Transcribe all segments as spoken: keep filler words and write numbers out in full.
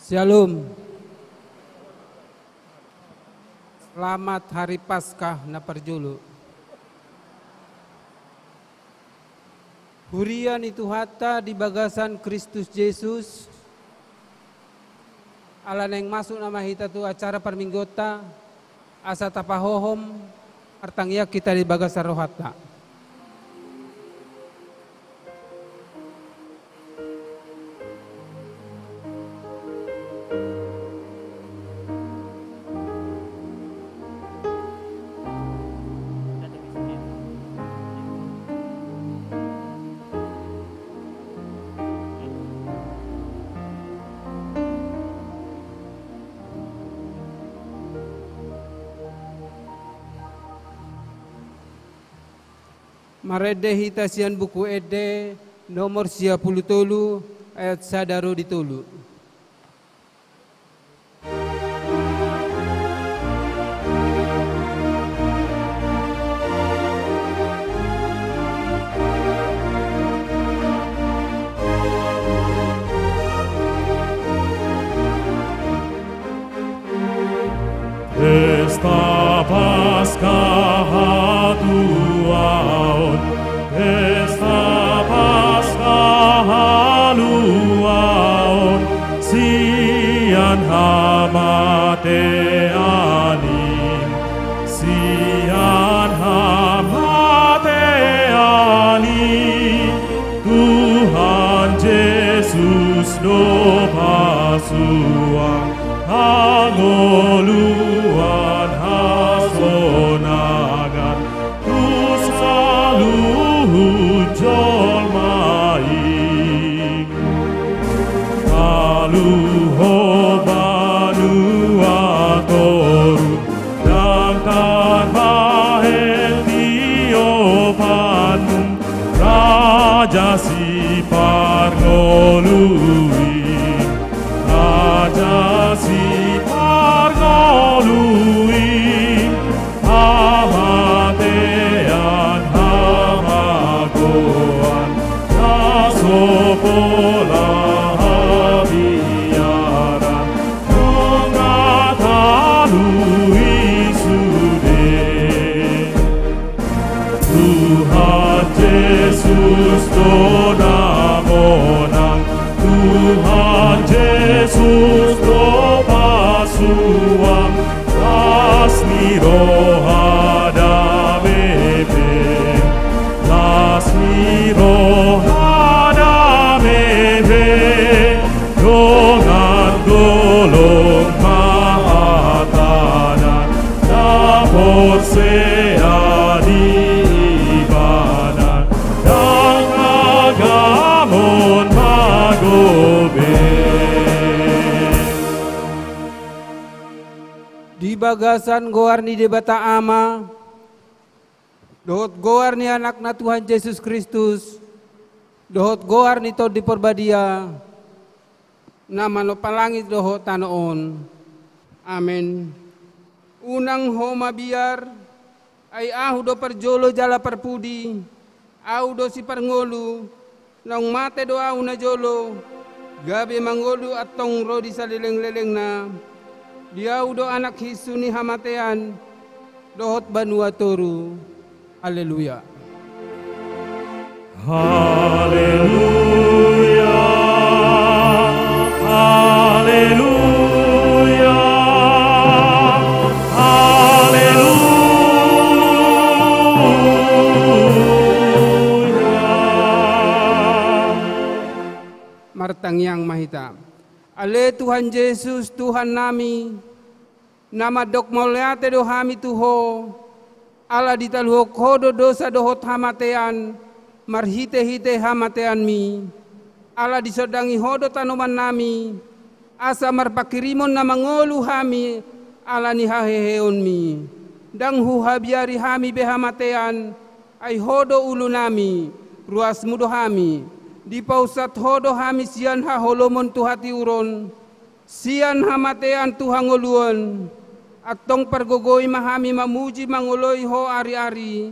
Shalom. Selamat Hari Paskah na parjolo. Huria ni Tuhanta di bagasan Kristus Jesus, ala naeng masuk nama hita tu acara parmingguonta, asa tapahohom, martangiang hita di bagasan rohanta. Marende hita sian Buku Ende nomor sia pulu tolu, ayat sada ro di tolu. Pesta Paska hatuaon, Pesta Paska haluaon, sian hamatean i, sian hamatean i, Tuhan Jesus do pasuang hangoluan hasonangan tu saluhut jolma i. Talu ho banua toru, ndang tarbahen tiopanmu, Raja Siparngoluim, Raja Siparngoluim, hamatean hamagoan na so pola habiaran, nunga talu i sude. Tuhan Jesus do na monang, Tuhan Jesus do pasuang, las ni roha dame be, las ni roha dame be, dongan dolok ma hatana, na porsea di Ibana, ndang hagamon mago be. Di bagasan goar ni Debata Ama, dohot goar ni Anakna Tuhan Jesus Kristus, dohot goar ni Tondi Porbadia, na manompa langit dohot tano on. Amen. Unang ho mabiar, ai Ahu do parjolo jala parpudi, Ahu do siparngolu, naung mate do Ahu najolo, gabe mangolu antong ro di salelenglelengna. Di Ahu do anak hinsu ni hamatean dohot banua toru. Haleluya. Haleluya. Haleluya. Haleluya. Martangiang ma hita. Ale Tuhan Jesus, Tuhannami, na mandok mauliate do hami tu Ho, ala ditaluhon Ho do dosa dohot hamatean, marhitehite hamateanMi, ala disondangi Ho do tanomannami, asa marpanghirimon na mangolu hami ala ni haheheonMi. Ndang huhabiari hami be hamatean, ai Ho do ulunami, ruasMu do hami, dipaunsat Ho do hami sian haholomon tu hatiuron, sian hamatean tu hangoluon. Antong pargogoi ma hami mamuji mangoloi Ho ariari,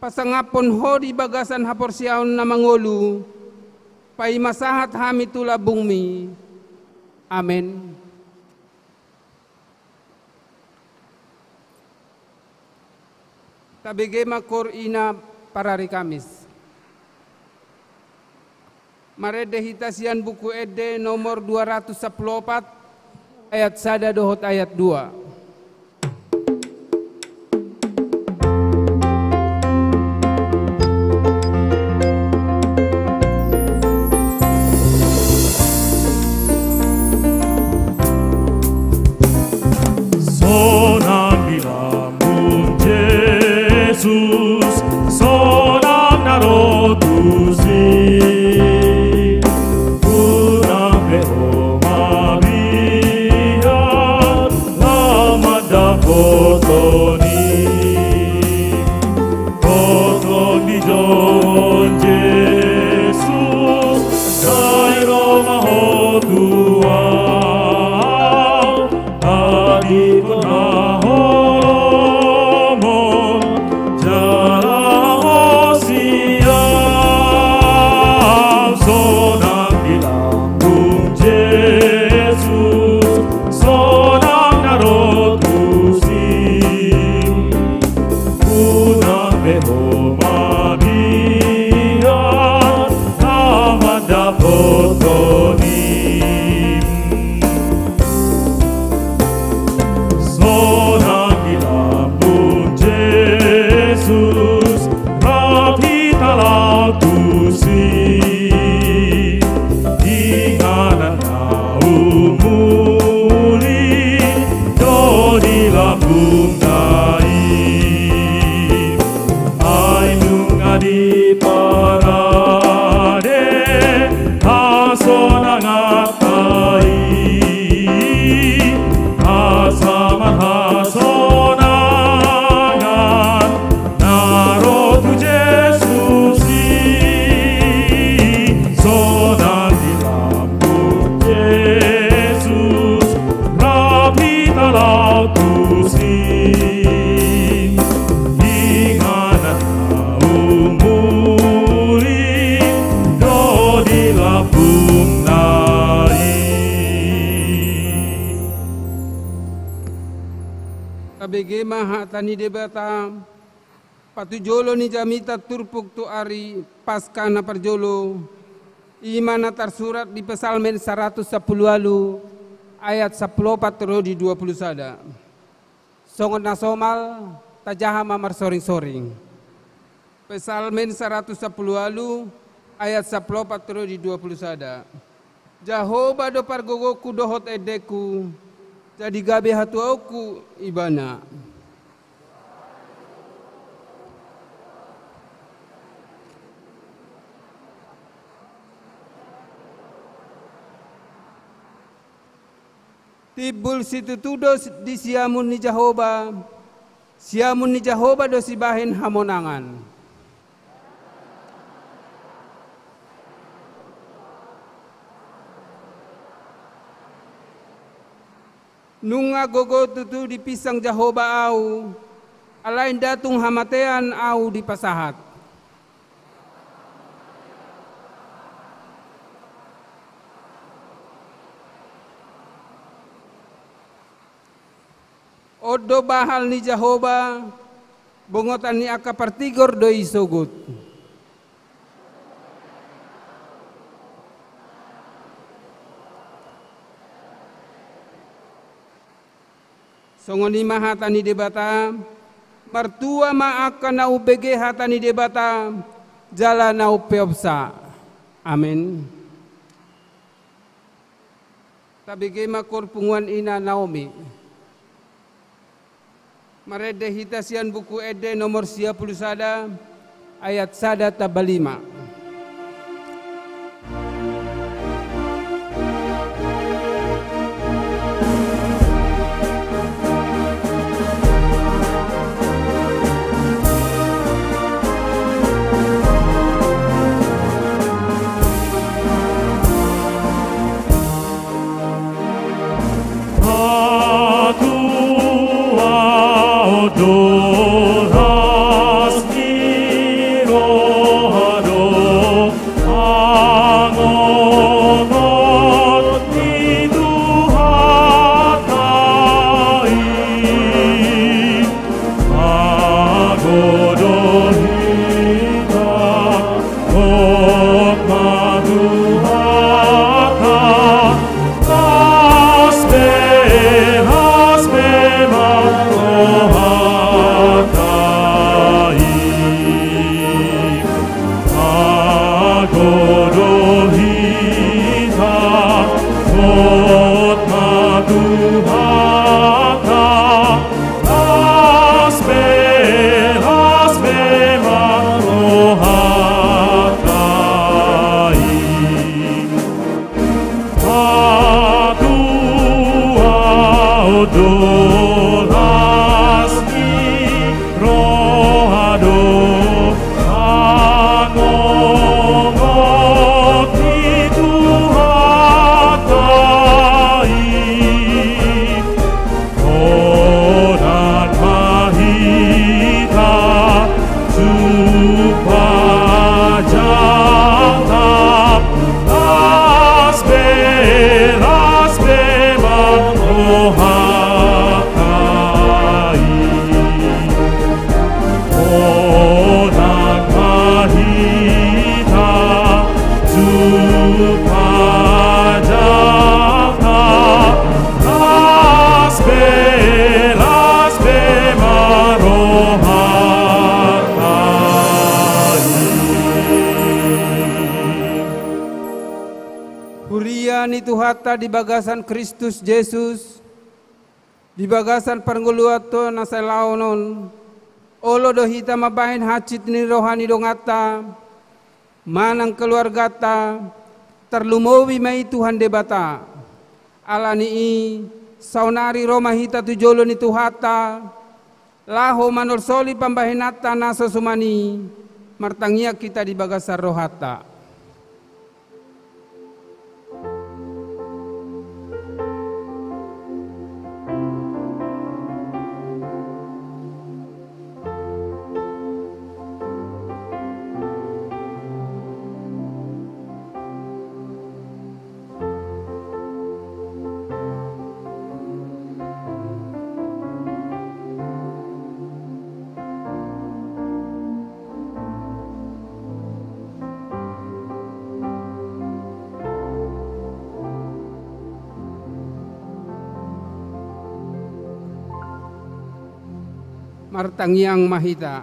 pasangaphon Ho di bagasan haporseaon na mangolu, paima sahat hami tu lambungMi. Amen. Tabege ma kor ina parari Kamis. Marende hita sian Buku Ende nomor dua ratus sampulu opat, ayat sada dohot ayat dua. Sonang di lambung Jesus, sonang na ro tusi. Unang pe ho mabiar, lam ma dapoton i. Tongtong dijou Jesus, sai ro ma ho tu ahu. Adipot na holomon, jala ho siap. Sonang di lambung Jesus, sonang na ro tusi. Unang pe ho mabiar, lam ma dapoton i. Sonang di lambung Jesus, rap hita laho tusi. Inganan na umuli do di lambungna i. Ai nunga diparade hasonanganta i, asa marhasonangan na ro tu Jesus i. Sonang di lambung Jesus, rap hita laho tusi. Inganan na umuli do di lambungna i. Tabege ma hata ni Debata. Patujolo ni jamita turpuk tu ari Paskah na parjolo, i ma na tarsurat di Psalmen saratus sampulu ualu ayat sampulu opat ro di dua pulu sada. Songon na somal, tajaha ma marsoring-soring. Psalmen saratus sampulu ualu ayat sampulu opat ro di dua pulu sada. Jahowa do pargogongku dohot endengku, jadi gabe hatuaonku Ibana. Timbul situtu do di siamun ni Jahowa, siamun ni Jahowa do sibahen hamonangan. Nunga gogo tutu dipinsang Jahowa ahu, alai nda tung hamatean ahu dipasahat. On do bahal ni Jahowa, bongotan ni angka partigor do i sogot. Songon i ma hata ni Debata. Martua ma angka na umbege hata ni Debata, jala na umpeopsa. Amen. Tabege ma kor punguan ina Naomi. Marende hita sian Buku Ende nomor sia pulu sada, ayat sada tamba lima. Patua on do las ni roha do Las ni roha do mangongot di Tuhanta i. Godang ma hita jumpa jangkap, las be, las be ma rohanta i. Godang ma hita jumpa jangkap, las be, las be ma rohanta i. Huria ni Tuhanta di bagasan Kristus Jesus, di bagasan parngoluanta na saleleng on, olo do hita mambahen hansit ni roha ni donganta, manang keluarganta, tarlumobi ma i Tuhan Debata. Ala ni i, saonari ro ma hita tu jolo ni Tuhanta, laho manolsoli pambahenanta na so suman i, martangiang hita di bagasan rohanta. Martangiang ma hita.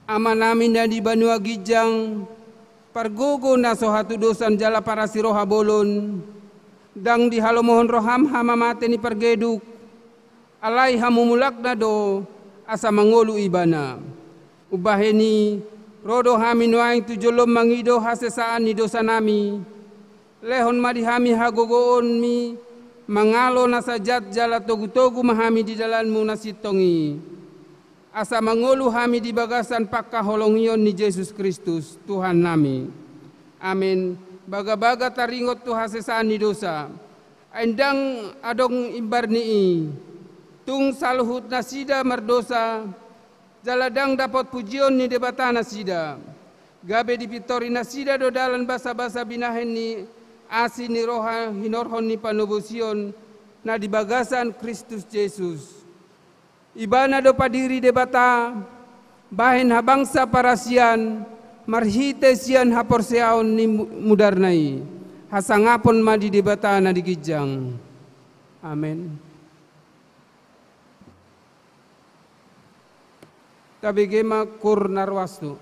Amanami na di banua ginjang, pargogo na so hatudosan jala parasi roha bolon, ndang dihalomohon roham hamamate ni pargeduk, alai hamumulakna do asa mangolu ibana. Umbahen i, ro do hami nuaeng tu jolom mangido hasesaan ni dosanami, lehon ma di hami hagogoonmi mangalo na sajat jala togutogu ma hami di dalanmu na sintong i. Asa mangolu hami di bagasan pangkaholongion ni Jesus Kristus, Tuhannami. Amen. Bagabaga taringot tu hasesaan ni dosa. Ai ndang adong imbar ni i. Tung saluhut nasida mardosa, jala ndang dapot pujion ni Debata nasida. Gabe dipintori nasida do dalan basabasa binahen ni asi ni roha hinorhon ni panobosion na di bagasan Kristus Jesus. Ibana do padiri Debata, bahen habangsa parasian, marhite sian haporseaon ni mu-, mudarna i. Hasangapon ma di Debata na di ginjang. Amen. Tabege ma kur na ruas tu.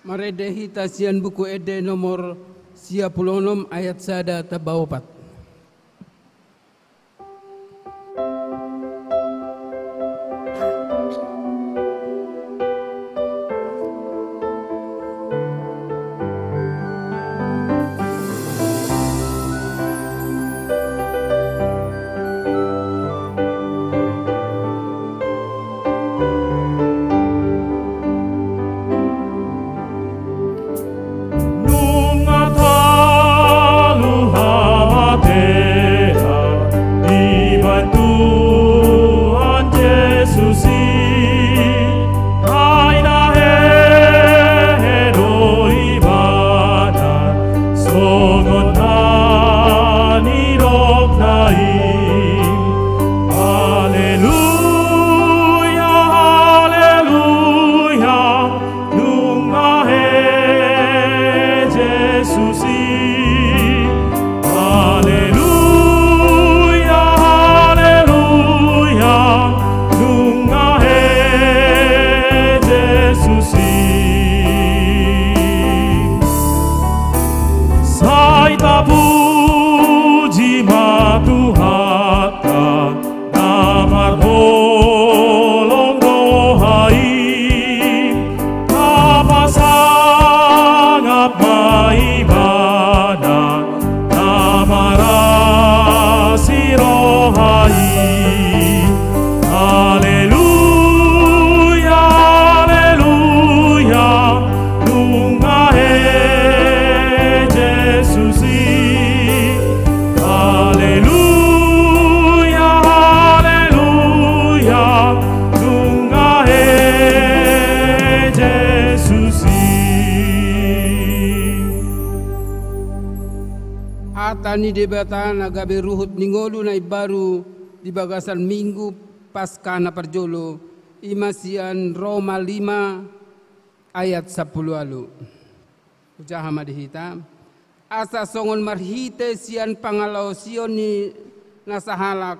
Marende hita sian Buku Ende nomor sia pulu onom, ayat sada tamba opat. Nunga talu hamatean dibahen Tuhan Jesus i, ai na hehe do Ibana songon na nidokna i. Haleluya, haleluya, nunga hehe Jesus i. Haleluya, haleluya, nunga hehe Jesus i. Sai tapuji ma Tuhanta, na marholong roha i, tapasangap ma Ibana, na marasi roha i. Haleluya, haleluya, nunga hehe Jesus i. Haleluya, haleluya, nunga hehe Jesus i. Hata ni Debata na gabe ruhut ni ngolu na imbaru di bagasan Minggu Paskah na parjolo, i ma sian Roma lima ayat sampulu ualu. Hujaha ma di hita. Asa songon marhite sian pangalaosion ni na sahalak,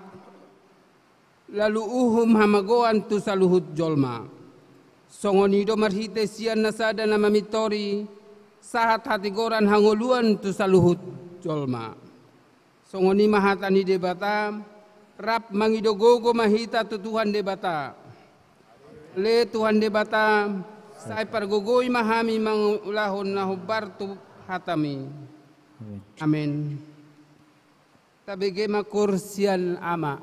lalu uhum hamagoan tu saluhut jolma, songon i do marhite sian na sada na mamintori, sahat hatigoran hangoluan tu saluhut jolma. Songon i ma hata ni Debata, rap mangido gogo ma hita tu Tuhan Debata. Ale Tuhan Debata, sai pargogoi ma hami mangulahon na hombar tu hataMi. Amen. Amen. Tabege ma koor sian Ama.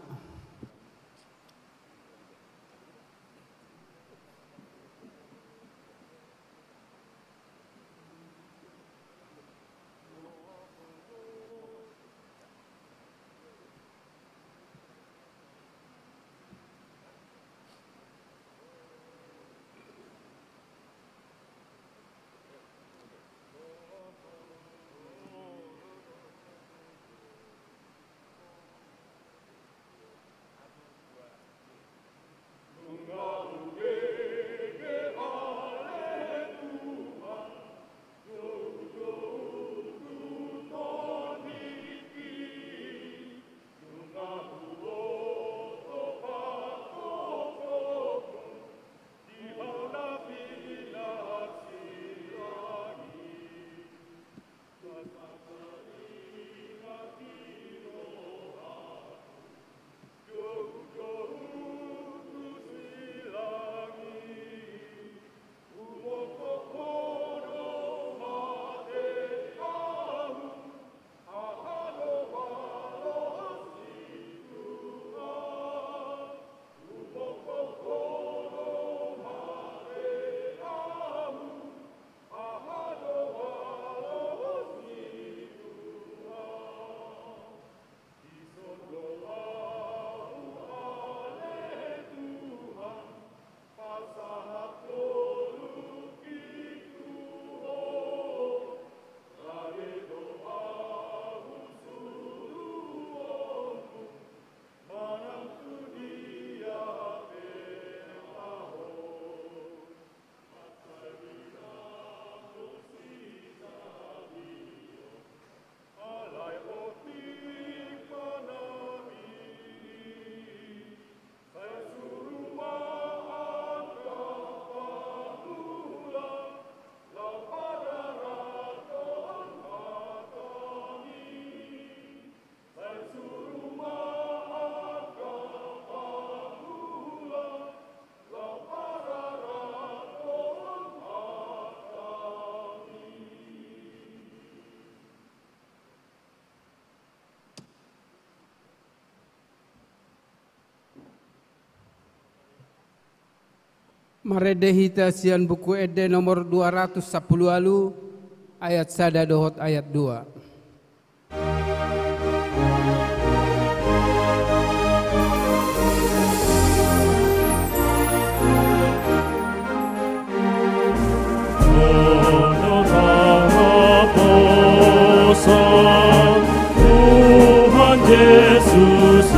Marende hita sian Buku Ende nomor dua ratus sampulu ualu, ayat sada dohot ayat dua. Tuhan Jesus i,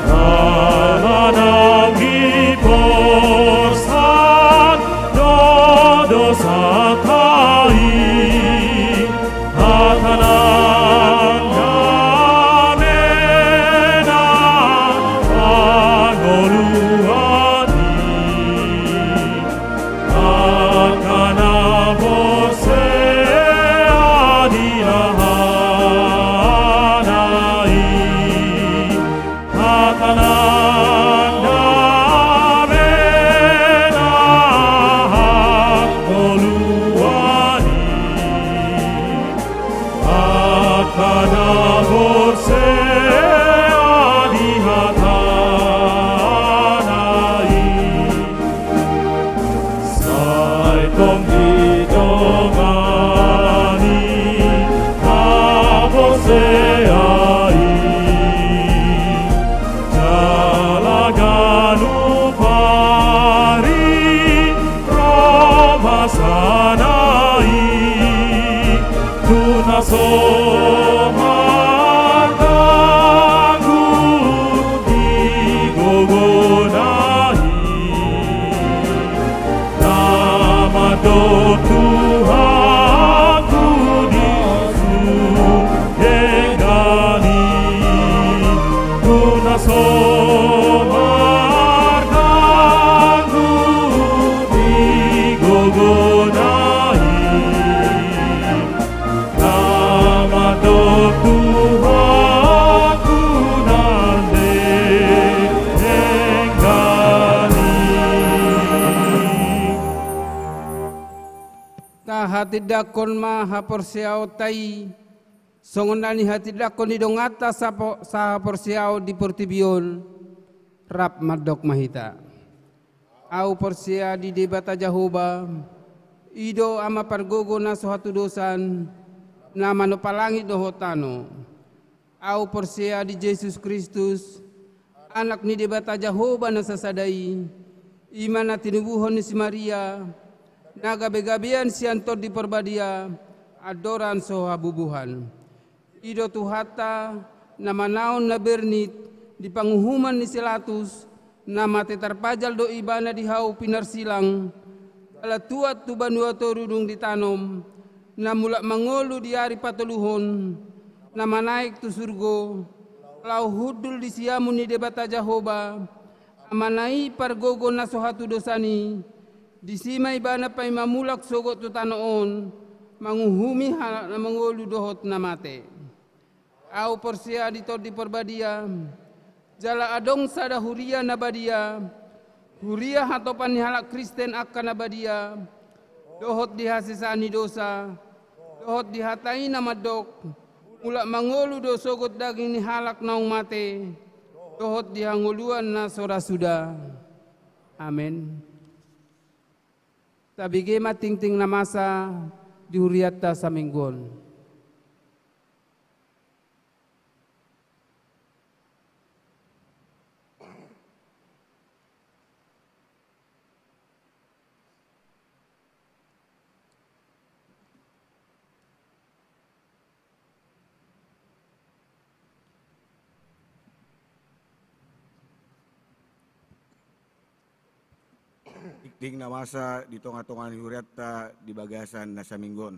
na nanggi porsan do dosanta i, hata nang dame na hangoluan i. Angka na porsea di Anakna i, hata nang dame na hangoluan i. Angka na porsea di hatana i, sai tong didongani haporseaon i, jala ganup ari ro basana i, tu na so martanggung di gogona i. Na mandok Tuhanku di surgo denggan i, tu na so martanggung di gogona i. Na mandok Tuhanku na denggan i. Tahatindangkon ma haporseaonta i, Songon na nihatindangkon ni donganta sapo-, sahaporseaon di portibi on, rap mandok ma hita. Ahu porsea di Debata Jahowa, i do Ama pargogo na so hatudosan, na manompa langit dohot tano. Ahu porsea di Jesus Kristus, Anak ni Debata Jahowa na sasada i, i ma na tinubuhon ni si Maria, na gabegabean sian Tondi Parbadia, andoran so habubuhan. I do Tuhanta, na manaon na bernit, di panguhuman ni si Latus, na mate tarpajal do ibana di hau pinarsilang, jala tuat tu banua toru dung ditanom, na mulak mangolu di ari patoluhon, na manaek tu surgo, laho hundul di siamun ni Debata Jahowa, Amana i pargogo na so hatudosan i, disi ma ibana paima mulak sogot tu tano on, manguhumi halak na mangolu dohot na mate. Ahu porsea di Tondi Parbadia, jala adong sada huria na badia, huria hatopan ni halak Kristen angka na badia, dohot di hasesaan ni dosa, dohot di hata i na mandok, mulak mangolu do sogot daging ni halak naung mate, dohot di hangoluan na so ra suda. Amen. Tabege ma tingting na masa di hurianta saminggu on. Tingting na masa di tongatonga ni hurianta di bagasan na saminggu on.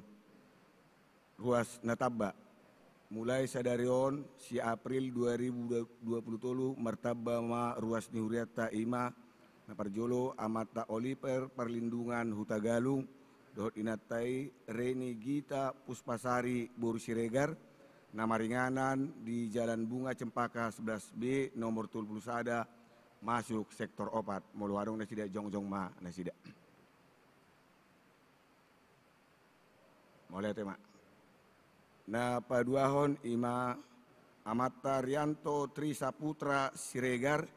Ruas na tamba. Mulai sadari on, sia April dua ribu dua puluh tolu, martamba ma ruas ni hurianta, i ma na parjolo Amanta Oliver Parlindungan Hutagalung, dohot inanta i Reni Gita Puspasari boru Siregar, na maringanan di Jalan Bunga Cempaka sebelas B, nomor tolu puluh sada, masuk sektor opat. Molo adong nasida, jongjong ma nasida. Mauliate ma. Na paduahon i ma Amanta Rianto Tri Saputra Siregar,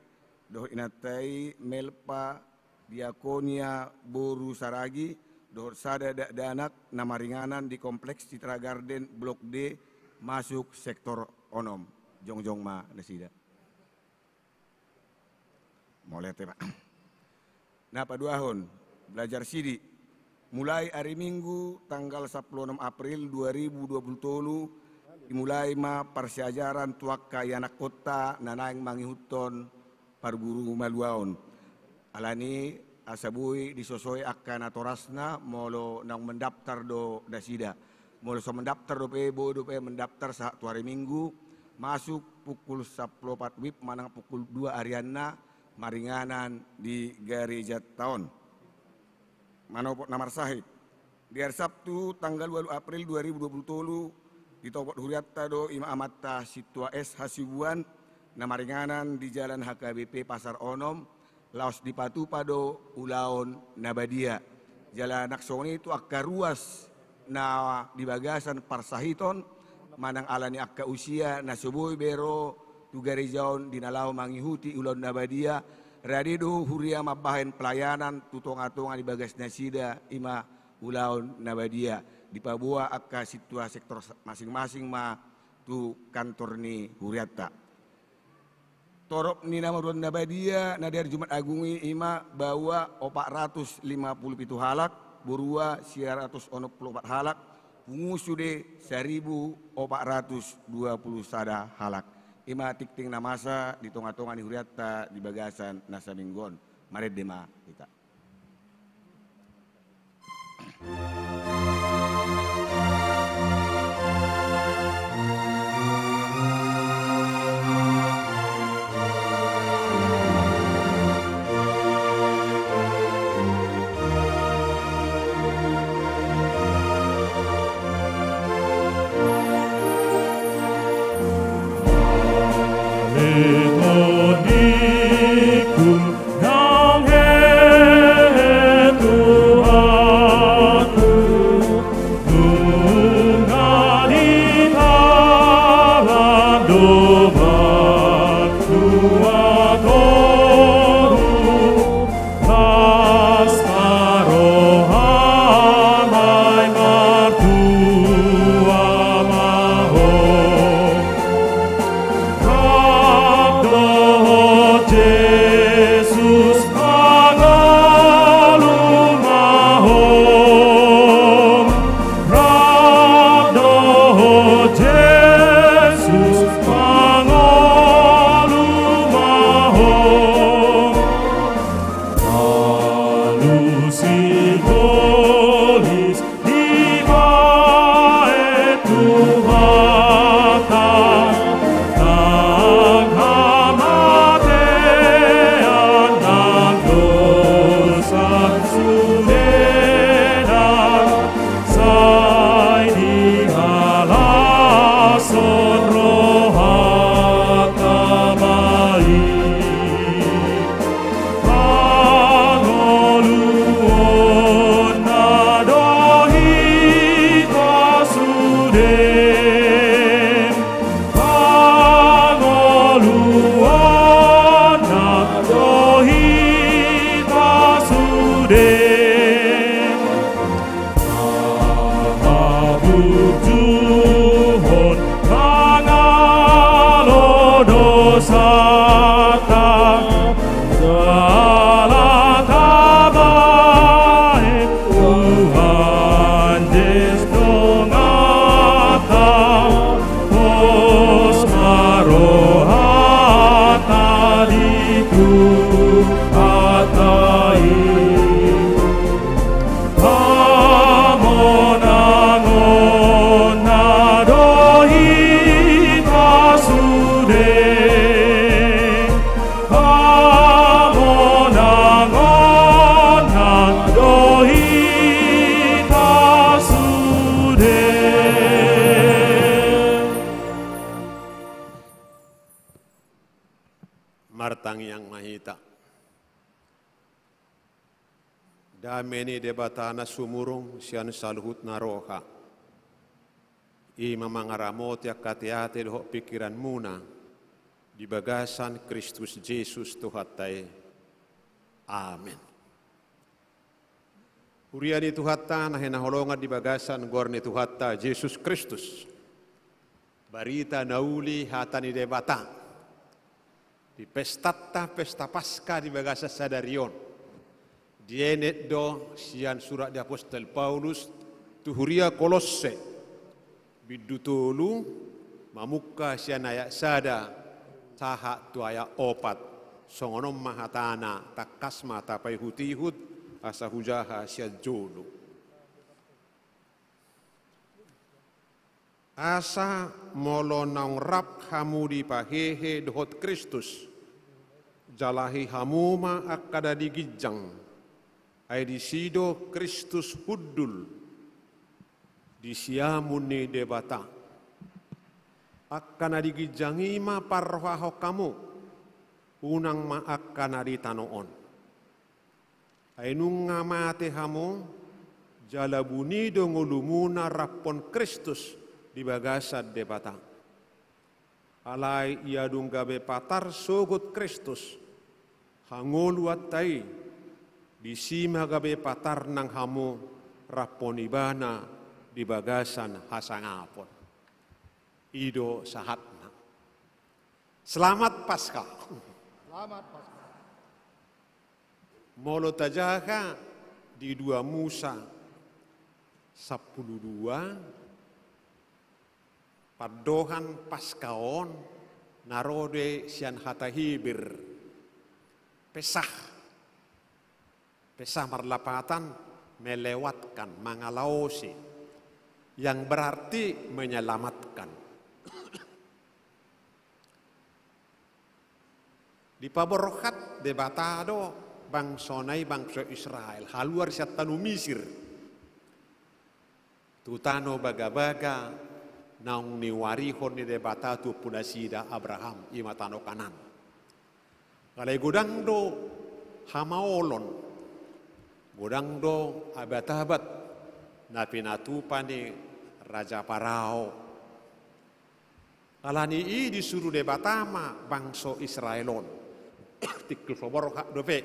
dohot inanta i Melpa Diakonia boru Saragi, dohot sada dakdanak na maringanan di Kompleks Citra Garden Blok D, masuk sektor onom. Jongjong ma nasida. Mauliate ma. Na paduahon, belajar sidi. Mulai ari Minggu tanggal sampulu onom April dua ribu dua puluh tolu, dimulai ma parsiajaran tu angka ianakkonta na naeng mangihuthon parguru malua on. Alani asa boi disosoi angka natorasna molo naung mendaftar do nasida. Molo so mendaftar dope, boi dope mendaftar sahat tu ari Minggu, masuk pukul sampulu opat wib manang pukul dua arianna, maringanan di garejanta on. Manopot na marsahit. Di ari Sabtu tanggal ualu April dua ribu dua puluh tolu, ditopot hurianta do i ma Amanta Sintua S Hasibuan, na maringanan di Jalan H K B P Pasar Onom, laos dipatupa do ulaon na badia. Jala nang songon i tu angka ruas na di bagasan parsahiton, manang alani angka usia na so boi be ro tu gareja on di na laho mangihuti ulaon na badia, rade do huria mambahen pelayanan tu tongatonga ni bagas nasida, i ma ulaon na badia. Dipaboa angka sintua sektor sa-, masing-masing ma tu kantor ni hurianta. Torop ni na marulaon na badia na di ari Jumat Agung i, i ma baoa opat ratus lima puluh pitu halak, borua sia ratus onom puluh opat halak, pungu sude saribu opat ratus dua puluh sada halak. I ma tingting na masa di tongatonga ni hurianta di bagasan na saminggu on. Marende ma hita. Martangiang ma hita. Dame ni Debata na sumurung sian saluhut na roha, i ma mangaramoti angka ateate dohot pingkiranmuna di bagasan Kristus Jesus Tuhanta i. Amen. Huria ni Tuhanta na hinaholongan di bagasan goar ni Tuhanta Jesus Kristus. Barita na uli hata ni Debata di pestanta, pesta Paska di bagasan sadari on. Dienet do sian surat ni apostel Paulus tu huria Kolosse, bindu tolu, mamungka sian ayat sada sahat tu ayat opat. Songon on ma hatana, tangkas ma tapaihut-ihut asa hujaha sian jolo. Asa molo naung rap hamu dipahehe dohot Kristus, jalahi hamu ma angka na di ginjang, ai disi do Kristus hundul di siamun ni Debata. Angka na di ginjang i ma parrohahon hamu, unang ma angka na di tano on. Ai nunga mate hamu, jala buni do ngolumuna raphon Kristus di bagasan Debata. Alai ia dung gabe patar sogot Kristus, hangoluanta i, disi ma gabe patar nang hamu raphon Ibana di bagasan hasangapon. I do sahatna. Selamat Paska. Selamat Paska. Molo tajaha di dua Musa sampulu dua, pandohan Paska on na ro do i sian hata Heber, Pesah. Pesah marlapatan melewatkan, mangalaosi, yang berarti menyelamatkan. Dipaborhat Debata do bangsona i, bangso Israel, haluar sian tano Misir tu tano bagabaga naung niuarihon ni Debata tu ompunasida Abraham, i ma tano Kanaan. Alai godang do hamaolon, godang do abat-abat na pinatupa ni Raja Parao. Alani i disuru Debata ma bangso Israel on. Tingki so borhat dope,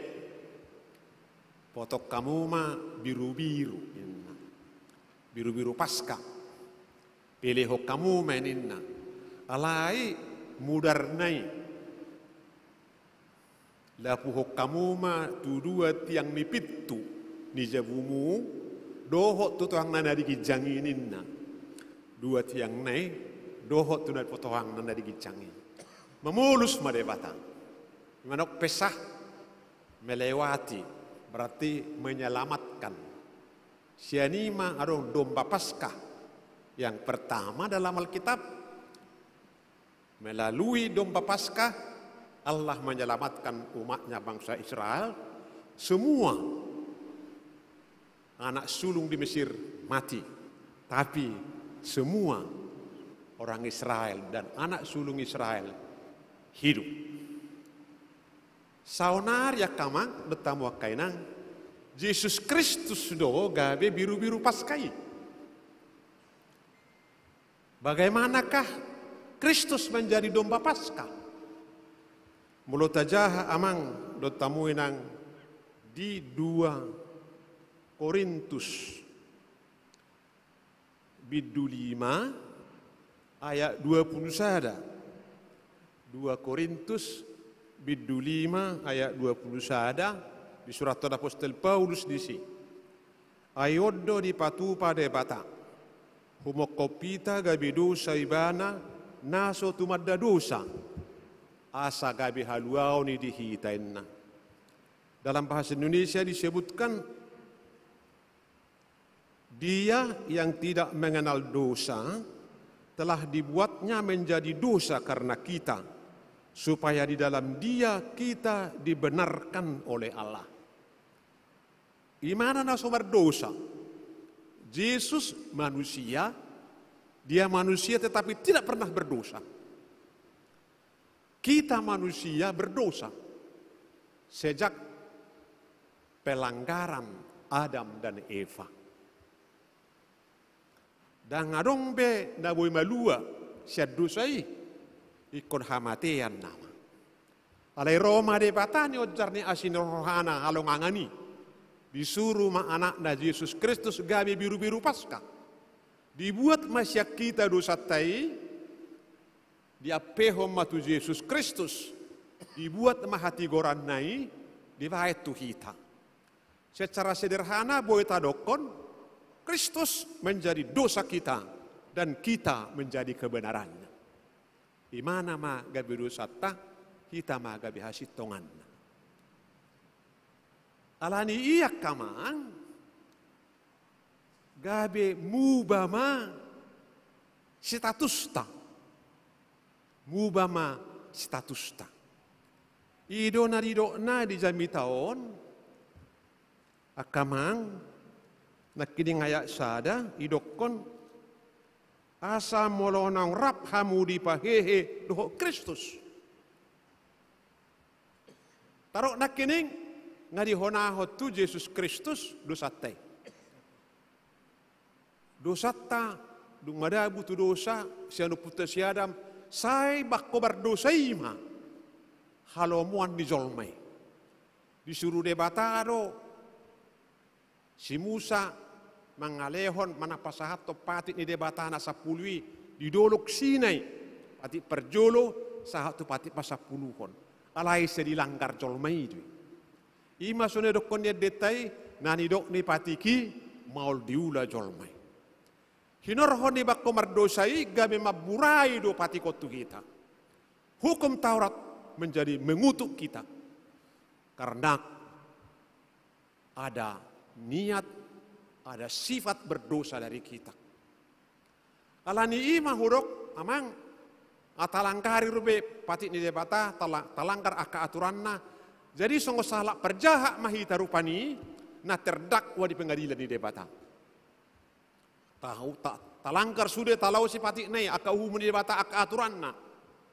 potong hamu ma birubiru, ninna. Birubiru Paska. Pelehon hamu ma, ninna. Alai mudarna i, lapuhon hamu ma tu dua tiang ni pintu ni jabumu, dohot tu tohangna na di ginjang i, ninna. Dua tiangna i dohot tu na tohangna na di ginjang i. Mamolus ma Debata. Manang Pesah, melewati, berarti menyelamatkan. Sian i ma adong domba Paskah yang pertama dalam Alkitab. Melalui domba Paskah, Allah menyelamatkan umatnya, bangsa Israel. Semua anak sulung di Mesir mati, tapi semua orang Israel dan anak sulung Israel hidup. Saonari angka amang dohot hamu angka inang, Jesus Kristus do gabe birubiru Paskah i. Bagaimanakah Kristus menjadi domba Paskah? Molo tajaha amang dohot hamu inang di dua Korintus bindu lima ayat dua pulu sada. Dua Korintus bindu lima ayat dua pulu sada, disurathon apostel Paulus disi. Ai on do dipatupa Debata, humophop hita gabe dosa Ibana na so tumanda dosa, asa gabe haluaon i di hita, ninna. Dalam bahasa Indonesia disebutkan, Dia yang tidak mengenal dosa telah dibuatnya menjadi dosa karena kita, supaya di dalam Dia kita dibenarkan oleh Allah. Ibana na so mardosa. Jesus manusia, dia manusia tetapi tidak pernah berdosa. Kita manusia berdosa sejak pelanggaran Adam dan Eva. Ndang adong be na boi malua sian dosa i, ingkon hamatean nama. Alai ro ma Debata nionjar ni asi ni rohana halongangan i. Disuru ma anakna Jesus Kristus gabe birubiru Paska. Dibuat ma sian hita dosanta i, diampehon ma tu Jesus Kristus, dibuat ma hatigoranna i, dibaen tu hita. Secara sederhana boi tadokkon, Kristus menjadi dosa kita dan kita menjadi kebenarannya. Imana ma gabe dosanta, hita ma gabe hasintonganna. Alani i angka amang, gabe muba ma statusta. Muba ma statusta. I do na didokna di jamita on, angka amang, nangkining ayat sada, idokkon, asa molo naung rap hamu dipahehe dohot Kristus. Tardok nangkining, nga dihonahon tu Jesus Kristus dosanta i. Dosanta, dung madabu tu dosa, sian ompunta si Adam, sai bangko mardosa i ma halomoan ni jolma i. Disuru Debata do si Musa mangalehon, manang pasahathon patik ni Debata na sampulu i di Dolok Sinai, patik parjolo sahat tu patik pasampuluhon. Alai sai dilanggar jolma i do i. I ma songon na didokkon ni endenta i, na nidok ni patik i maol diula jolma i. Hinorhon ni bangko mardosa i gabe mamburai do patik on tu hita. Hukum Taurat menjadi mengutuk kita. Karena ada niat, ada sifat berdosa dari kita. Alani i ma hudok, amang, a, talangkari do be patik ni Debata, tala-, talangkar angka aturanna. Jadi songon sahalak parjahat ma hita rupani na terdakwa di pengadilan ni Debata. Tahu, ta-, talangkar sude, talaosi patikna i, angka uhum ni Debata, angka aturanna.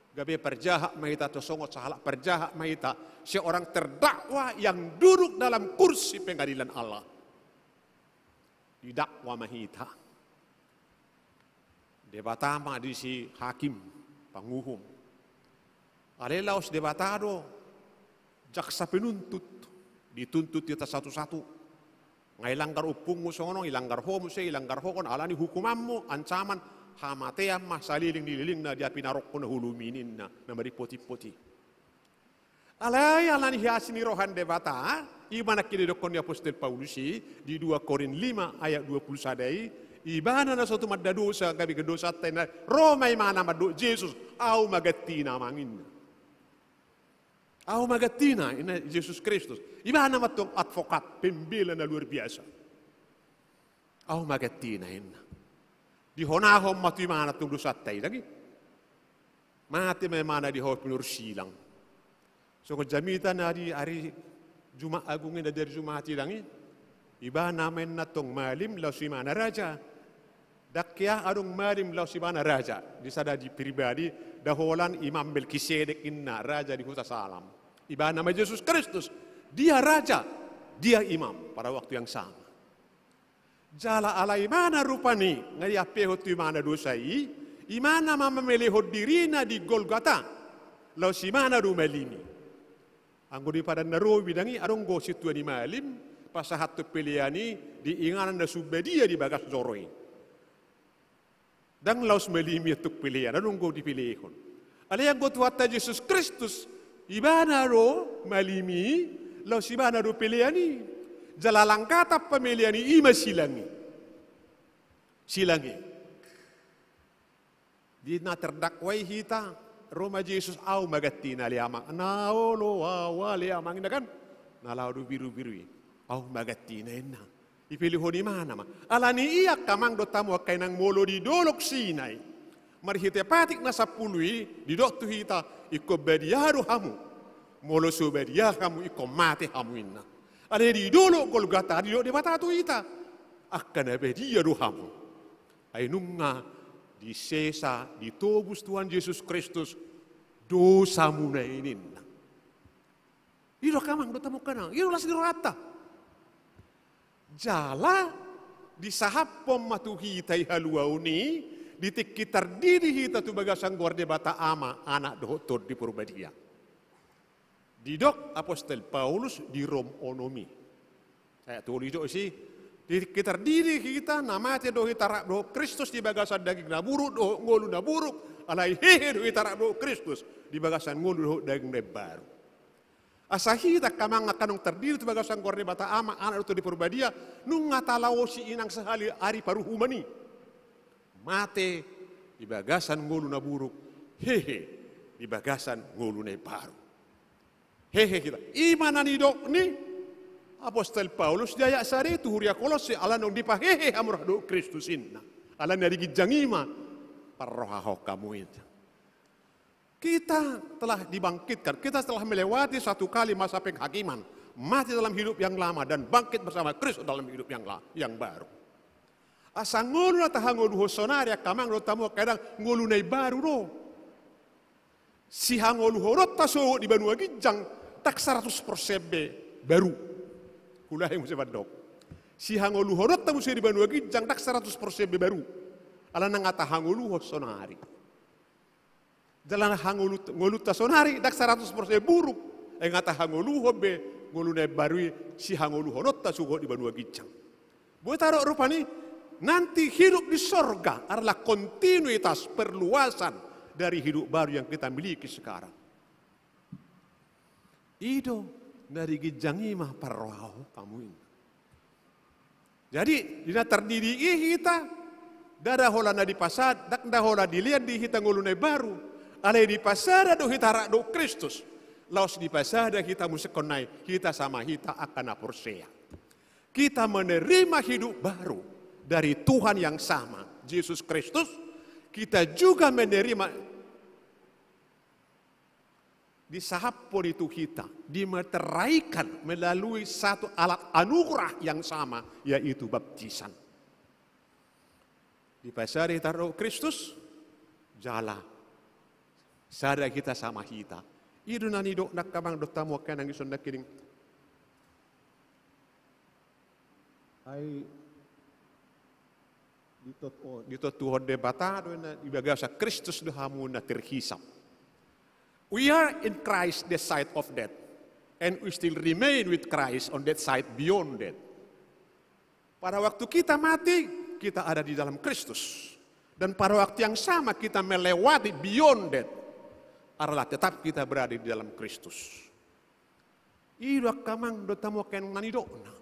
Gabe parjahat ma hita, atau songon sahalak parjahat ma hita, seorang terdakwa yang duduk dalam kursi pengadilan Allah. Didakwa ma hita. Debata ma disi hakim, panguhum. Alai laos Debata do jaksa penuntut, dituntut hita satu-satu. Nga ilanggar ompungmu songon on, ilanggar ho muse, ilanggar ho on, alani hukumanmu ancaman hamatean ma saleleng ni lelengna di api narokko na holom i ninna, na marimpot-impot i. Alai alani asi ni roha ni Debata, i ma nangkin didokkon ni apostel Paulus i di dua Korint lima ayat dua puluh sada i, ibana na so tumanda dosa, gabe dosanta i, na ro ma ibana mandok Jesus, au ma gantina amang ninna. Au ma gantina ninna Jesus Kristus. Ibana ma tong advokat, pembela na luar biasa. Au ma gantina ninna. Dihonahon ma tu ibana tong dosanta i, dang i. Mate ma ibana di hau pinursilang. Songon jamita na di ari Jumat Agung i, na di ari Jumat i, dang i. Ibana ma ninna tong malim, laos ibana raja. Dang hea adong malim laos ibana raja. Di sada di pribadi, da holan Imam Melkisedek ninna, raja di Huta Salam. Ibana ma Jesus Kristus. Dia raja, dia imam pada waktu yang sama. Jala ala ibana rupani nga diampehon tu ibana dosa i, ibana ma mamelehon dirina di Golgata, laos ibana do malim i. Anggo di Padan na Robi, dang i, adong do sintua ni malim pasahathon pelean i di inganan na sumbadia di bagas joro i. Dang laos malim i antong pelean, adong do dipelehon. Alai anggo Tuhanta Jesus Kristus, ibana do malim i, laos ibana do pelean i. Jala langkatan pamelean i, i ma silang i. Silang i. Di na terdakwa i hita, ro ma Jesus, au ma gantina ale amang. Na olo au ale amang ninna kan. Na laho do birubiru i. Au ma gantina ninna. Dipelehon ibana ma. Alani i angka amang dohot hamu angka inang, molo di Dolok Sinai marhite patik na sampulu i didok tu hita, ingkon badia do hamu. Molo so badia hamu, ingkon mate hamu ninna. Alai di Dolok Golgata didok Debata tu hita, angka na badia do hamu. Ai nunga disesa, ditobus Tuhan Jesus Kristus dosamuna i ninna. I do angka amang dohot hamu angka inang, i do las ni rohanta. Jala disahaphon ma tu hita i haluaon i, di tingki tardidi hita tu bagasan goar Debata Ama, Anak dohot Tondi Porbadia. Didok apostel Paulus di Rom onom i. Ayat tolu didok disi, di tingki tardidi hita, na mate do hita rap dohot Kristus di bagasan daging na buruk dohot ngolu na buruk, alai hehe do hita rap dohot Kristus di bagasan ngolu dohot daging na imbaru. Asa hita angka amang angka inang tardidi tu bagasan goar Debata Ama, Anak dohot Tondi Porbadia, nunga talaosi inang sahali ari paruhuman i. Mate di bagasan ngolu na buruk, hehe di bagasan ngolu na imbaru. Hehe hita. I ma na nidok ni apostel Paulus di ayat sada i tu huria Kolosse, ala naung dipahehe hamu rap dohot Kristus ninna. Alani na di ginjang i ma parrohahon hamu i. Kita telah dibangkitkan, kita telah melewati satu kali masa penghakiman, mati dalam hidup yang lama dan bangkit bersama Kristus dalam hidup yang la-, yang baru. Asa ngolu na tahangoluhon saonari angka amang dohot hamu angka inang, ngolu na imbaru do. Sihangoluhononta sogot di banua ginjang, ndang saratus persen be baru. Hulahi muse mandok. Sihangoluhononta muse di banua ginjang, ndang saratus persen be baru. Ala nunga tahangoluhon saonari. Jala hangolu-, ngolunta saonari ndang saratus persen buruk. Ai nunga tahangoluhon be ngolu na imbaru i, sihangoluhononta sogot di banua ginjang. Boi tadok rupani, nanti hidup di sorga adalah kontinuitas perluasan dari hidup baru yang kita miliki sekarang. I do na di ginjang i ma parrohahon hamu i. Jadi di na tardidi i hita, ndada holan na dipasada, ndada holan dilean di hita ngolu na imbaru, alai dipasada do hita rap dohot Kristus. Laos dipasada hita muse songon i, hita sama hita angka na porsea. Kita menerima hidup baru dari Tuhan yang sama, Yesus Kristus. Kita juga menerima, disahaphon i tu hita, dimeteraikan melalui satu alat anugerah yang sama, yaitu baptisan. Dipasada hita rap dohot Kristus, jala sada hita sama hita. I do na nidok angka amang dohot hamu angka inang dison nangkining. Ai ditot-, o, ditontuhon Debata do na di bagasan Kristus do hamu na terhisap. We are in Christ the side of death, and we still remain with Christ on that side beyond death. Pada waktu kita mati, kita ada di dalam Kristus. Dan pada waktu yang sama kita melewati beyond death, adalah tetap kita berada di dalam Kristus. I do angka amang dohot hamu angka inang na nidokna.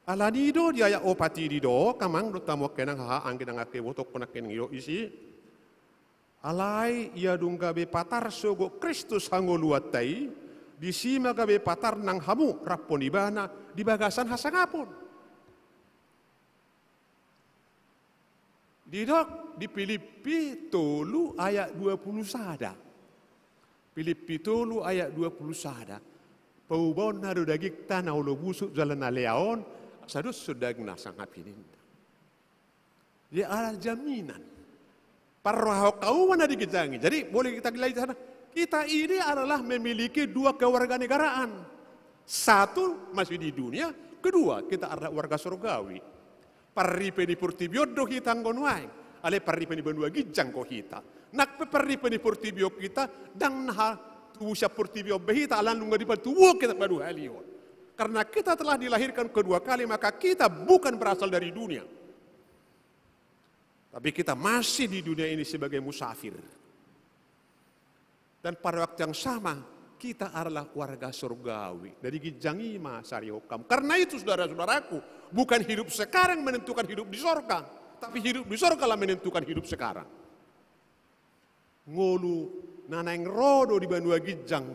Alani i do di ayat opat i didok angka amang dohot hamu angka inang, haha angka inang, angka ibotohon angka inang, didok disi. Alai ia dung gabe patar sogot Kristus hangoluanta i, disi ma gabe patar nang hamu raphon ibana di bagasan hasangapon. Didok di Pilippi tolu ayat dua pulu sada. Pilippi tolu ayat dua pulu sada. Paubaonna do dagingta na olo busuk jala na lea on, asa dos do daging na sangap i ninna. Jadi ada jaminan. Parrohahon hamu ma na di ginjang i. Jadi boleh kita lihat di sana. Kita ini adalah memiliki dua kewarganegaraan. Satu masih di dunia, kedua kita adalah warga surgawi. Parripe ni portibi on do hita anggo nuaeng, alai parripe ni banua ginjang do hita. Nang pe parripe ni portibi on hita, ndang na tubu sian portibi on be hita, alai nunga dipatubuhon hita paduahalihon. Karena kita telah dilahirkan kedua kali, maka kita bukan berasal dari dunia. Tapi kita masih di dunia ini sebagai musafir. Dan pada waktu yang sama, kita adalah warga surgawi. Na di ginjang i ma sarihon hamu. Karena itu, saudara-saudaraku, bukan hidup sekarang menentukan hidup di sorga, tapi hidup di sorga lah menentukan hidup sekarang. Ngolu na naeng ro do di banua ginjang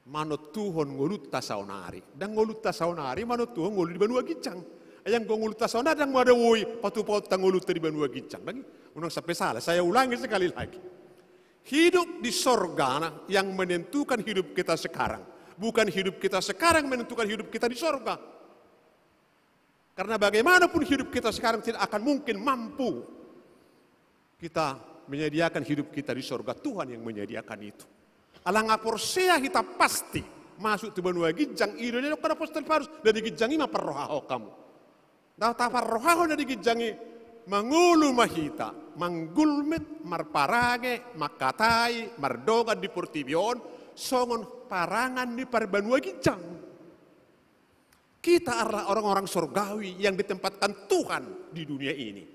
manontuhon ngolunta saonari. Ndang ngolunta saonari manontuhon ngolu di banua ginjang. Ai anggo ngolunta saonari ndang mada boi patupaonta ngolunta di banua ginjang. Lagi, unang sampai salah, saya ulangi sekali lagi. Hidup di sorga yang menentukan hidup kita sekarang. Bukan hidup kita sekarang menentukan hidup kita di sorga. Karena bagaimanapun hidup kita sekarang tidak akan mungkin mampu kita Menyediakan hidup kita di sorga, Tuhan yang menyediakan itu. Ala nga porsea hita pasti masuk tu banua ginjang i do, didok apostel Paulus, na di ginjang i ma parrohahon hamu. Na taparrohahon na di ginjang i, mangolu ma hita, manggulmit, marparange, mangkatai, mardongan di portibi on, songon parangan ni parbanua ginjang. Kita adalah orang-orang sorgawi yang ditempatkan Tuhan di dunia ini.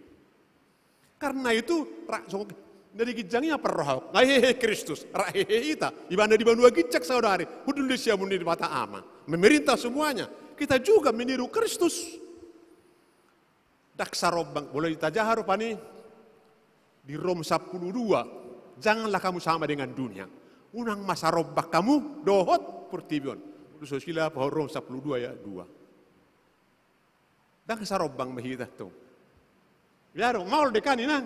Karena itu, ra, songon, na di ginjang i ma parrohahon, nga hehe Kristus, ra hehe hita, ibana di banua ginjang saudari, hundul di siamun ni Debata Ama, memerintah semuanya. Kita juga meniru Kristus. Ndang sarombang, boleh ditajaha rupani di Rom sampulu dua, janganlah kamu sama dengan dunia. Unang ma sarombang hamu dohot portibi on. Ulu so sila paho Rom sampulu dua ayat dua. Ndang sarombang ma hita tong. Ia do, maol do kan inang.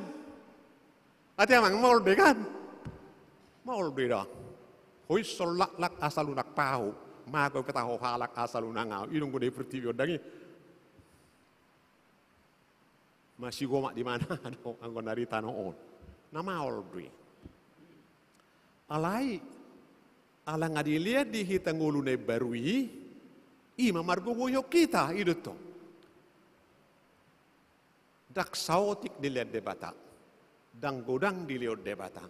Ate amang, maol do kan. Maol do da. Hoi sollak lak asal unang paho. Mago peta ho halak asal unang ahu. Inong gode portibi on dang i. Masigomak di mana do anggo na di tano on. Na maol do i. Alai, ala nga dilean di hita ngolu na imbaru i, i ma margogoihon hita, i do tong. Ndang saotik dilean Debata, ndang godang dilehon Debata.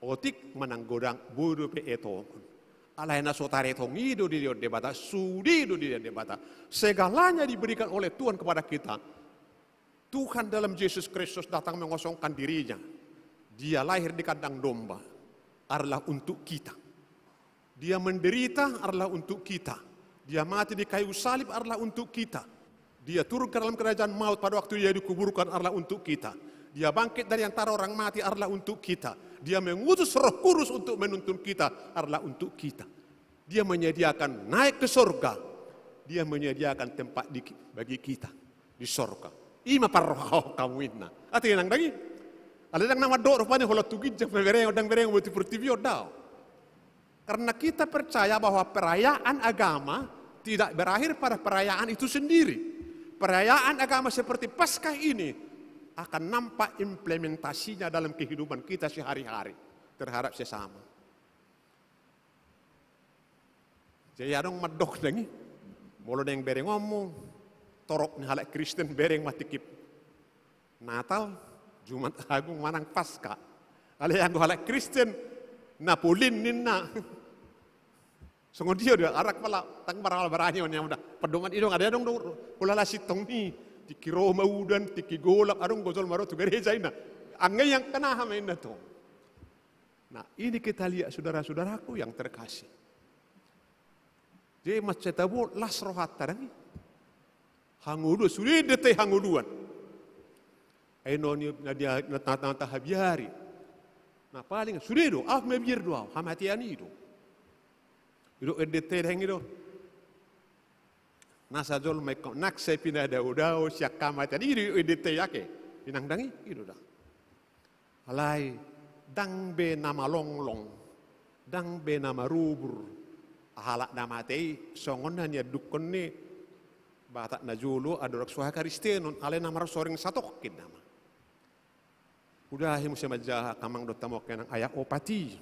Otik manang godang, boi dope etongon. Alai na so taretong i do dilehon Debata, sude do dilehon Debata. Segalanya diberikan oleh Tuhan kepada kita. Tuhan dalam Yesus Kristus datang mengosongkan diri-Nya. Dia lahir di kandang domba adalah untuk kita. Dia menderita adalah untuk kita. Dia mati di kayu salib adalah untuk kita. Dia turun ke dalam kerajaan maut pada waktu Dia dikuburkan adalah untuk kita. Dia bangkit dari antara orang mati adalah untuk kita. Dia mengutus Roh Kudus untuk menuntun kita adalah untuk kita. Dia menyediakan naik ke sorga. Dia menyediakan tempat di, bagi kita di sorga. I ma parrohahon hamu inna. Ate inang dang i. Alai ndang na mandok rupani holan tu ginjang pe berengon, ndang berengon be tu portibi on, daong. Karena kita percaya bahwa perayaan agama tidak berakhir pada perayaan itu sendiri. Perayaan agama seperti Paskah ini akan nampak implementasinya dalam kehidupan kita sehari-hari terhadap sesama. Jadi adong mandok dang i, molo naeng berengonmu, torop ni halak Kristen bereng ma tingki Natal, Jumat Agung manang Paskah. Alai anggo halak Kristen, Napolin ninna. Songon dia do, arak pala, ndang marala barani on, yang udah pedoman i do, adong do, ulala sintong ni, tingki ro ma udan, tingki golap, adong do jolma ro tu gareja inna. Anggo i angkana aha ma inna tong. Nah, ini kita lihat saudara-saudaraku yang terkasih. Jadi mansai tabo las rohanta dang i. Hangoluan, sude do ate hangoluan. Ai na ni na dia na ta na tahabiari. Na paling sude do, ahu mabiar do ahu, hamatean i do. I do ende ate dang i do. Nasa jolma ingkon nang sai pinadao-dao sian hamatean i do ende ate ake. Inang dang i, i do da. Alai ndang be na malonglong, ndang be na marubur halak na mate i, songon na niandukhon ni Batak na jolo andorang so hakristenon, alai na marsoring satongkin nama. Udahi muse manjaha angka amang dohot hamu angka inang, ayat opat i.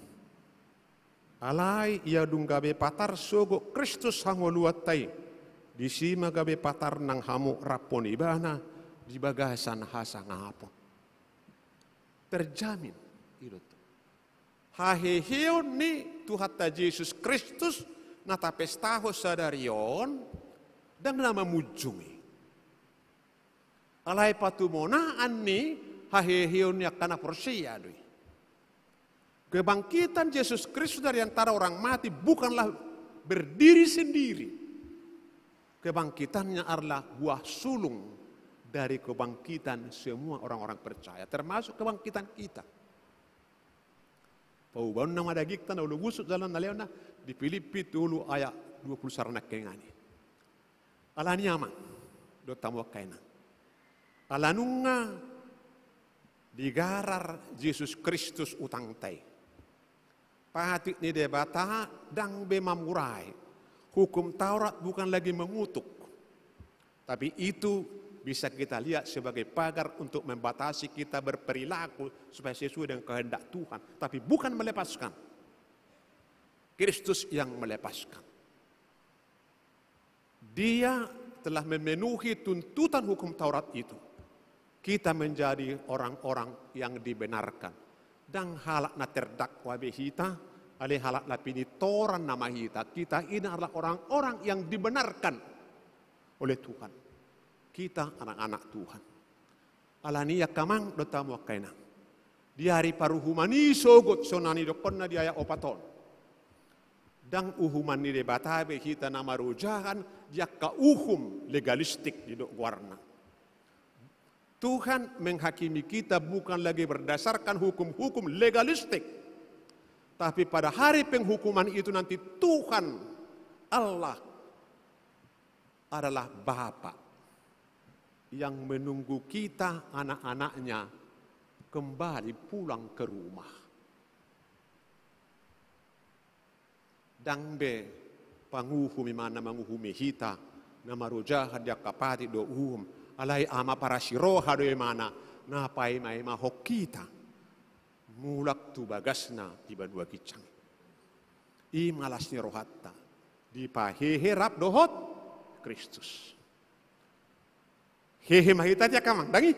Alai ia dung gabe patar sogot Kristus hangoluanta i, disi ma gabe patar nang hamu rap ni ibana di bagasan hasangapon. Terjamin, i do tong. Haheheon ni Tuhanta Jesus Kristus na tapestahon sadari on, ndang na mamunjung i. Alai patumonaan ni haheheon ni angka na porsea do i. Kebangkitan Yesus Kristus dari antara orang mati bukanlah berdiri sendiri. Kebangkitannya adalah buah sulung dari kebangkitan semua orang-orang percaya, termasuk kebangkitan kita. Paubaonna ma dagingta na olo busuk, jala na lehonna, di Pilippi tolu ayat dua puluh sada nangkiningan i. Alani i amang dohot hamu angka inang, ala nunga digarar Jesus Kristus utangta i, patik ni Debata ndang be mamurai. Hukum Taurat bukan lagi mengutuk, tapi itu Bisa kita lihat sebagai pagar untuk membatasi kita berperilaku supaya sesuai dengan kehendak Tuhan. Tapi bukan melepaskan. Kristus yang melepaskan. Dia telah memenuhi tuntutan hukum Taurat itu. Kita menjadi orang-orang yang dibenarkan. Ndang halak na terdakwa be hita, alai halak na pinitoran nama hita. Kita ini adalah orang-orang yang dibenarkan oleh Tuhan. Kita anak-anak Tuhan. Alani i angka amang dohot hamu angka inang, di ari paruhuman i sogot, songon na nidokkonna di ayat opat on, ndang uhuman ni Debata be hita na marojahan di angka uhum legalistik didok goarna. Tuhan menghakimi kita bukan lagi berdasarkan hukum-hukum legalistik, tapi pada hari penghukuman itu nanti Tuhan Allah adalah Bapa yang menunggu kita, anak-anaknya, kembali pulang ke rumah. Ndang be panguhum imana manguhumi hita, na marojahan di angka patik dohot uhum, alai Ama parasi roha do imana na paimaimahon hita mulak tu bagasna di banua ginjang. I ma las ni rohanta, dipahehe rap dohot Kristus. Hehe ma hita, angka amang, ndang i?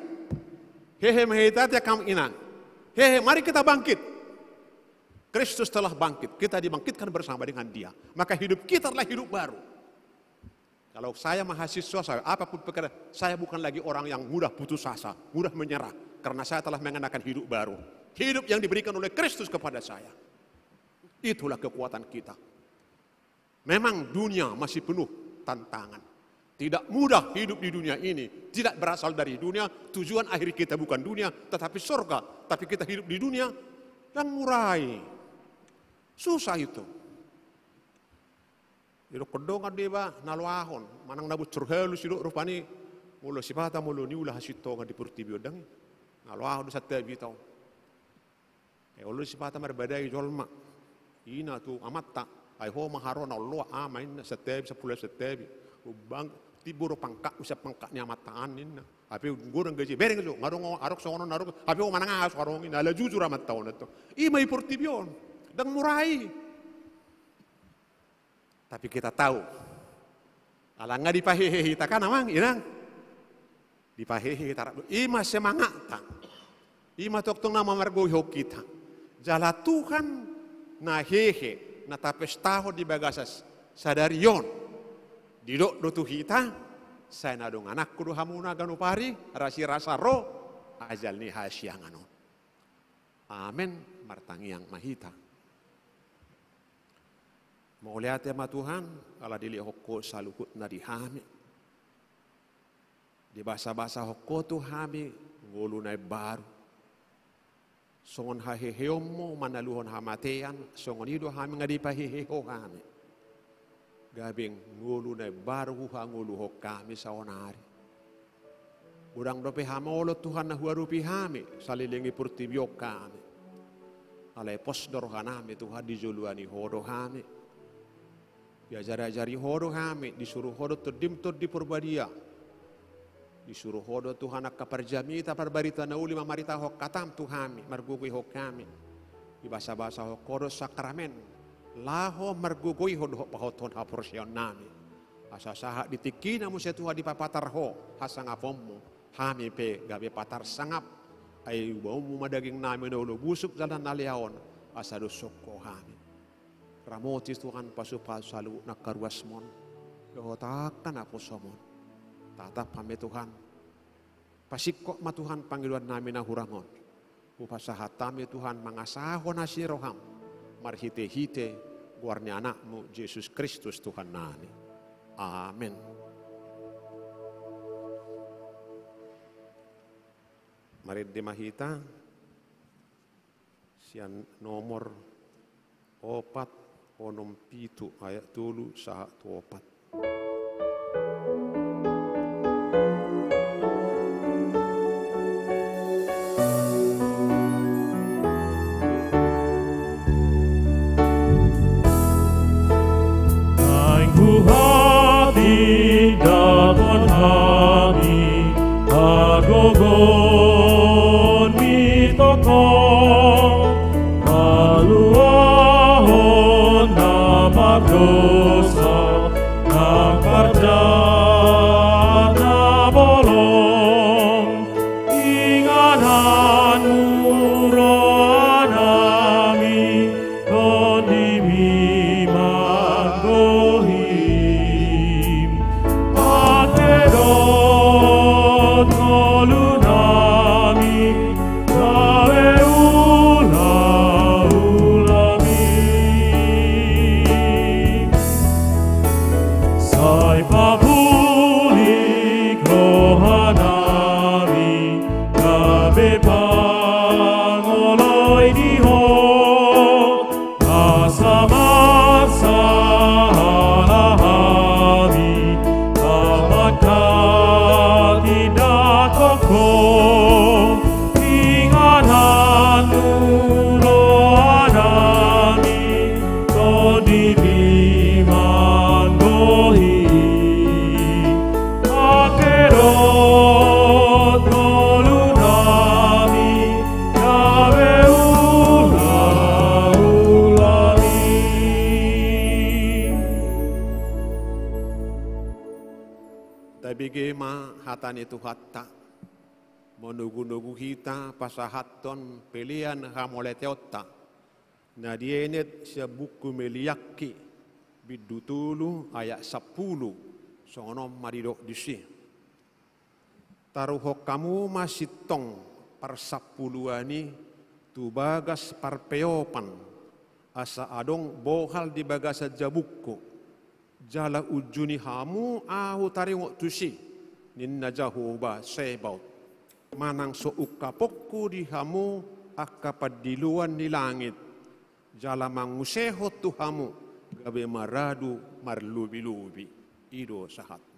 Hehe ma hita, angka amang, inang. Hehe, mari kita bangkit. Kristus telah bangkit, kita dibangkitkan bersama dengan Dia. Maka hidup kita adalah hidup baru. Kalau saya mahasiswa saya, apapun pekerjaan, saya bukan lagi orang yang mudah putus asa, mudah menyerah, karena saya telah mengenakan hidup baru. Hidup yang diberikan oleh Kristus kepada saya. Itulah kekuatan kita. Memang dunia masih penuh tantangan. Tidak mudah hidup di dunia ini. Tidak berasal dari dunia, tujuan akhir kita bukan dunia, tetapi sorga. Tapi kita hidup di dunia yang murai. Susah itu. Didokkon dongan do iba na loahon, manang na bocor halu sidok rupani, molo sipata molo niula hasintongan di portibi on, ndang i? Na loahon do santabi tong. E, olo sipata marbadai jolma. Ina tu amanta, ai ho ma haroa na olo, ama inna, santabi, sampulu santabi. Bang, timbo do pangkatmu sian pangkat ni amanta an ninna. Hape godang gaji, bereng jo, nga adong, adong songon on, adong, hape ho manang aha so adong i, na ala jujur amanta on do. I ma i portibi on, ndang murai. Tapi kita tahu, ala nga dipahehe hita kan, amang, inang? Dipahehe hita rap do. I ma semangatta. I ma tongtong na mamargoihon hita. Jala Tuhan na hehe, na tapestahon di bagasan sadari on, didok do tu hita, sai na dongananku do hamuna ganup ari, rasirasa ro ajal ni hasiangan on. Amen. Martangiang ma hita. Mauliate ma Tuhan, ala dilehon Ho saluhutna di hami. Dibasabasahon Ho tu hami ngolu na imbaru. Songon haheheonmu manaluhon hamatean, songon i do hami nga dipahehe Ho hami. Gabe ngolu na imbaru huhangoluhon hami saonari. Godang dope hamolon Tuhan na huadopi hami, saleleng ni portibi on hami. Alai pos do rohanami Tuhan, dijoloani Ho do hami. Diajarajari Ho do hami, disuru Ho do Tondim Tondi Porbadia. Disuru Ho do Tuhan angka parjamita, parbarita na uli mamaritahon hatam tu hami, margogoihon hami. Dibasabasahon Ho do sakramen, laho margogoihon dohot pahothon haporseaonnami. Asa sahat di tingkina muse Tuhan dipapatar Ho hasangaponmu, hami pe gabe patar sangap. Ai ubaonmu ma dagingnami na olo busuk jala na lea on, asa doshon Ho hami. Ramoti Tuhan pasupasu saluhutna angka ruasmon dohot angka naposomon. Tatap hami Tuhan. Pasingkop ma Tuhan pangidoannami na hurang on. Hupasahat hami Tuhan mangasahon asi ni roham marhitehite goar ni Anakmu Jesus Kristus Tuhannami. Amen. Marende ma hita sian nomor opat onom pitu ayat tolu sahat tu opat. Naeng huhatindangkon hami Dosa nang parjahat na bolong, ingananmu rohanami, tondimi manggohi. Ate dohot ngolunami, gabe ulaulami. Sai papulik rohanami, gabe pangoloi di Ho. Asa marsahala hami, tapakat indahon Ho. Ingananmu rohanami, tondimi manggohi. Ate dohot ngolunami, gabe ulaulami. Tabege ma hata ni Tuhanta. Manogunogu hita pasahathon pelean hamauliateonta na dienet sian buku Meliaki, bindu tolu, ayat sampulu. Songon on ma didok disi: Taruhon hamu ma sintong parsampuluan i tu bagas parpeopan, asa adong bohal di bagasan jabungku. Jala unjuni hamu ahu taringot tusi, ninna Jahowa Sebaot, manang so ungkaponku di hamu angka pandiloan ni langit, jala mangusehon tu hamu gabe maradu marlobilobi. I do sahatna.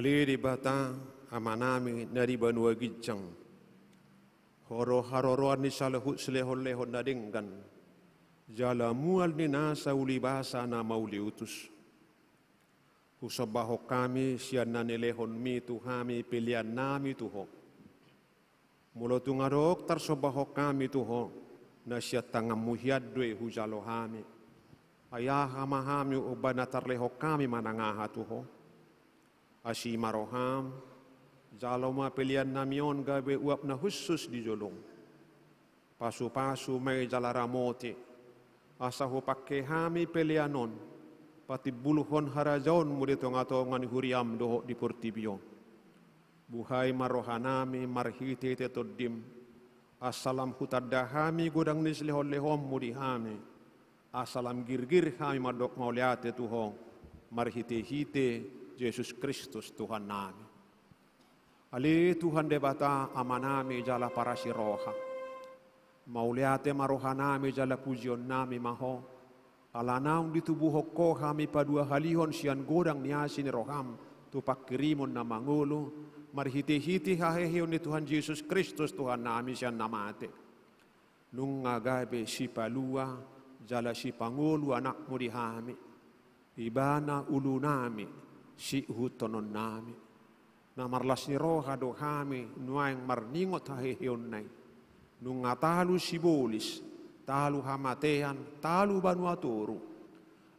Ale Debata, Amanami na di banua ginjang, Ho do haroroan ni saluhut silehonlehon na denggan, jala mual ni nasa ulibasa na mauliutus. Husombahon hami sian na nilehonmi tu hami peleannami tu Ho. Molo tung adong tarsombahon hami tu Ho, na sian tanganmu hian do i hujalo hami. Ai aha ma hami umbahen na tarlehon hami manang aha tu Ho? Asi ma roham, jalo ma peleannami on gabe uap na hushus di jolom. Pasupasu ma i jala ramoti, asa hupangke hami pelean on patimbulhon harajaonmu di tongatonga ni huriam dohot di portibi on. Buhai ma rohanami marhitehite Tondim, asa lam hutanda hami godang ni silehonlehonmu di hami, asa lam girgir hami mandok mauliate tu Ho, marhitehite Jesus Kristus Tuhannami. Ale Tuhan Debata, Amanami jala parasi roha, mauliate ma rohanami jala pujionnami ma Ho, ala naung ditubuhon Ho hami paduahalihon sian godang ni asi ni roham tu pangkirimon na mangolu, marhitehite haheheon ni Tuhan Jesus Kristus Tuhannami sian na mate. Nunga gabe sipalua jala sipangolu anakmu di hami, Ibana ulunami, siihuthononnami. Na marlas ni roha do hami nuaeng marningot haheheonna i. Nunga talu sibolis, talu hamatean, talu banua toru.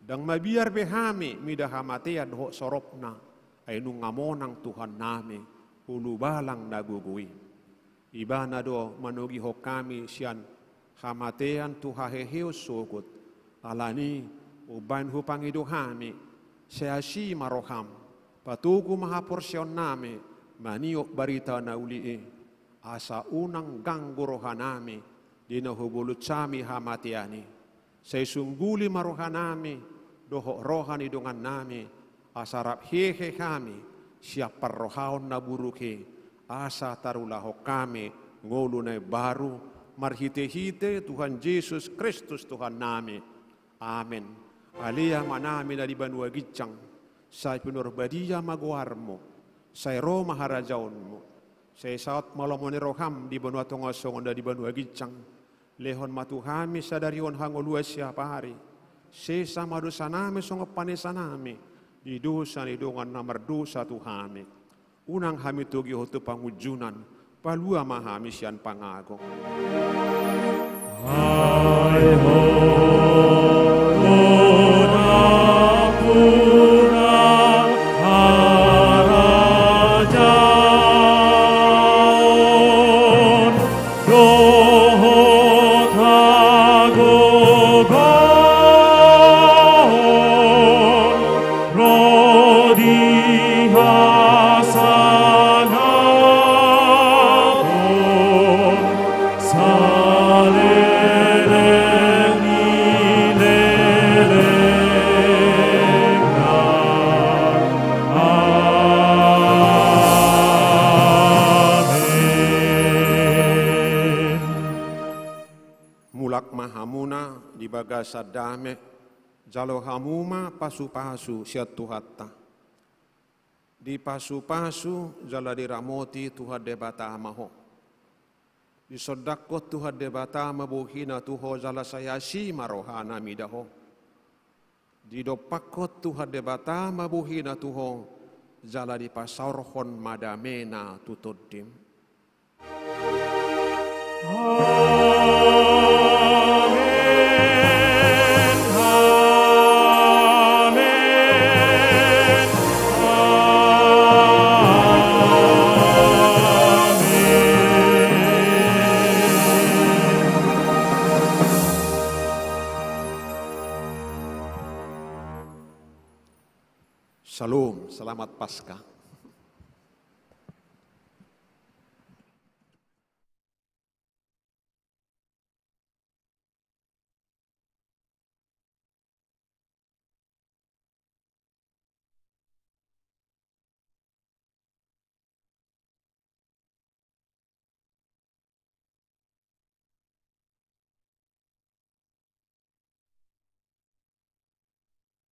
Ndang mabiar be hami mida hamatean dohot soropna, ai nunga monang Tuhannami, ulubalang na gogo i. Ibana do manogihon hami sian hamatean tu haheheon sogot. Alani, umbahen hupangido hami, sai asi ma roham, patogu ma haporseaonnami maniop barita na uli i, asa unang ganggu rohanami di na hubolus hami hamatean i. Sai sungguli ma rohanami dohot roha ni dongannami, asa rap hehe hami sian parrohaon na buruk i, asa tarulahon hami ngolu na imbaru, marhitehite Tuhan Jesus Kristus Tuhannami. Amen. Ale Amanami na di banua ginjang, sai pinarbadia ma goarmu, sai ro ma harajaonmu, sai saut ma lomo ni roham di banua tonga on songon na di banua ginjang. Lehon ma tu hami sadari on hangoluan siapari. Sesa ma dosanami songon panesanami di dosa ni dongan na mardosa tu hami. Unang hami togihon tu pangunjunan, palua ma hami sian pangago. Ai Ho do nampuna harajaon dohot hagogoon ro di hasangapon saleleng ni lelengna. Amen. Mulak ma hamuna di bagasan dame, jalo hamu ma pasupasu sian Tuhanta. Dipasupasu jala diramoti Tuhan Debata ma ho. Disondangkon Tuhan Debata ma bohina tu ho jala sai asi ma rohana mida ho. Didompakkon Tuhan Debata ma bohina tu ho jala dipasaorhon ma damena tu tondim. Amen, amen, amen. Syalom, selamat Paskah.